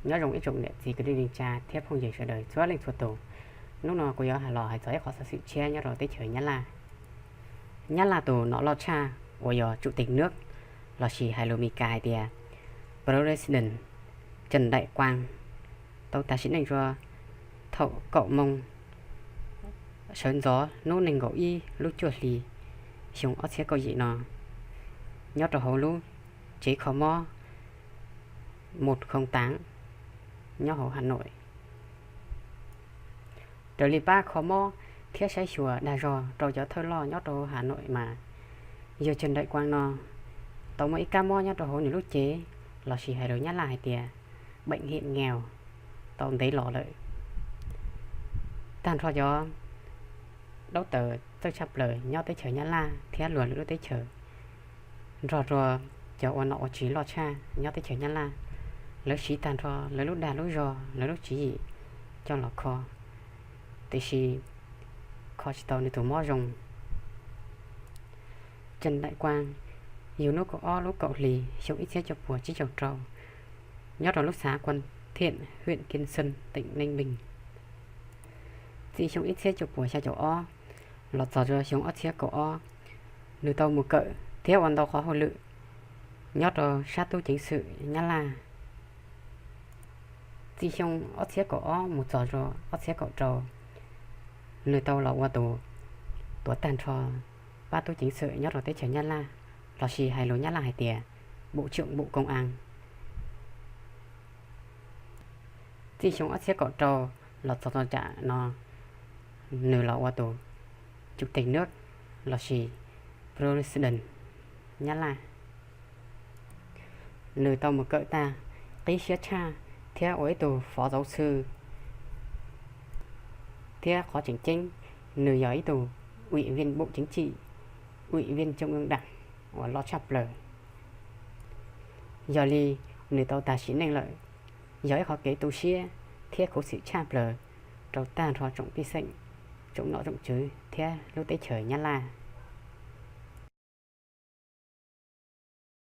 Nyob zoo ib tsoom niam txiv kwv tij neej tsa thiab phooj ywg sawv daws txhua leej txhua tus. Hnub no kuv yuav hais los hais txog ib qhov xov xwm tshiab nyob rau teb chaws Nyab Laj. Nyab Laj tus nom loj tshaj uas yog chủ tịch nước lossis hais lus Mis Kas hais tias President Trần Đại Quang tau tas sim neej rua thaum kaum moo sawv ntxov hnub nees nkaum ib lub cuaj hli xyoo ob txhiab kaum yim no nyob rau hauv lub tsev kho mob một không tám nyob hauv Hà Nội. Raws li pab kho mob thiab saib xyuas dag zog rau cov thawj loj nyob rau Hà Nội mas yawg Trần Đại Quang no tau muaj ib kab mob nyob rau hauv nws lub cev lossis hais lus Nyab Laj hais tias bệnh hiểm nghèo tau ntev los lawm. Tag nrho cov dab taws txawj tshaj plaws nyob teb chaws Nyab Laj thiab luag lwm lub teb chaws nrog rua cov ua nom ua tswv loj tshaj nyob teb chaws Nyab Laj, lawv siv tag nrho lawv lub dag lub zog lawv lub tswv yim coj los kho, tiam sis kho tsis tau nws tus mob zoo. Trần Đại Quang yug hnub kaum ob lub kaum hli xyoo ib txhiab cuaj puas tsib caug rau nyob rau lub xã Quảng Thiện, huyện Kim Sơn, tỉnh Ninh Bình. Txij xyoo ib txhiab cuaj puas xya caum ob los txog rua xyoo ob txhiab kaum ob, nws tau mus kawm thiab ua ntau qhov hauj lwm nyob rau sab tub ceev xwm Nyab Laj. Txij xyoo ob txhiab kaum ob mus txog rua ob txhiab kaum rau, nws tau los ua tus tuav tag nrho pab tub ceev xwm nyob rau teb chaws Nyab Laj, lossis hais lus Nyab Laj hais tias bộ trưởng bộ công an. Txij xyoo ob txhiab kaum rau los txog rau tam sim no, nws los ua tus chủ tịch nước lossis president Nyab Laj. Nws tau mus kawm tag, qib siab tshaj thiab ua ib tug phó giáo sư. Thiab qhov tseem ceeb, nws yog ib tug ủy viên bộ chính trị, ủy viên Trung ương Đảng uas loj tshaj plaws. Yog li, nws tau tas sim neej lawm, yog ib qhov kev tu siab thiab khuv xim tshaj plaws rau tag nrho tsoom pej xeem, tsoom nom tsoom tswv thiab lub teb chaws Nyab Laj.